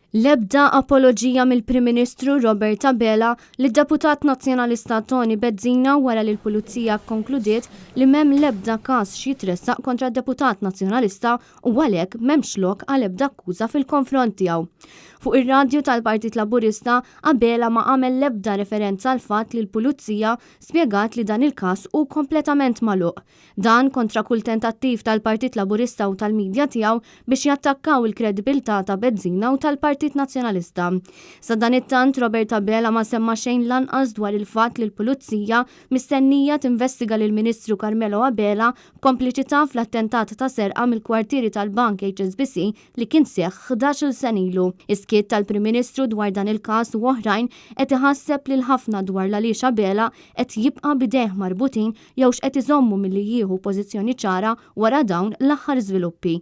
L-ebda apoloġija mill-Prim Ministru Robert Abela lid-Deputat Nazzjonalista Toni Bezzina wara li l-Pulizija kkonkludiet li m'hemm l-ebda każ x'jitressaq kontra d-Deputat Nazzjonalista u għalhekk m'hemmx lok għal ebda akkuża fil-konfront tiegħu. Fuq ir-radju tal-Partit Laburista, Abela ma għamel l-ebda referenza għall-fatt li l-Pulizija spjegat li dan il-każ hu kompletament magħluq. Dan kontra kull tentattiv tal-Partit Laburista u tal-media tiegħu biex jattakkaw il-kredibilità ta' Bezzina u tal-Partit Nazzjonalista. Sadanittant, Robert Abela ma semma xejn lanqas dwar il-fatt li l-Pulizija mistennija tinvestiga lill-Ministru Carmelo Abela b'kompliċità fl-attentat ta' serqa mill-kwartieri tal-Bank HSBC li kien seħħ 11-il sena ilu. Is-skiet tal-Prim Ministru dwar dan il-każ u oħrajn qed iħasseb lil ħafna dwar l-għaliex Abela qed jibqa' b'idejh marbutin jew x'qed iżommu milli jieħu pożizzjoni ċara wara dawn l-aħħar żviluppi.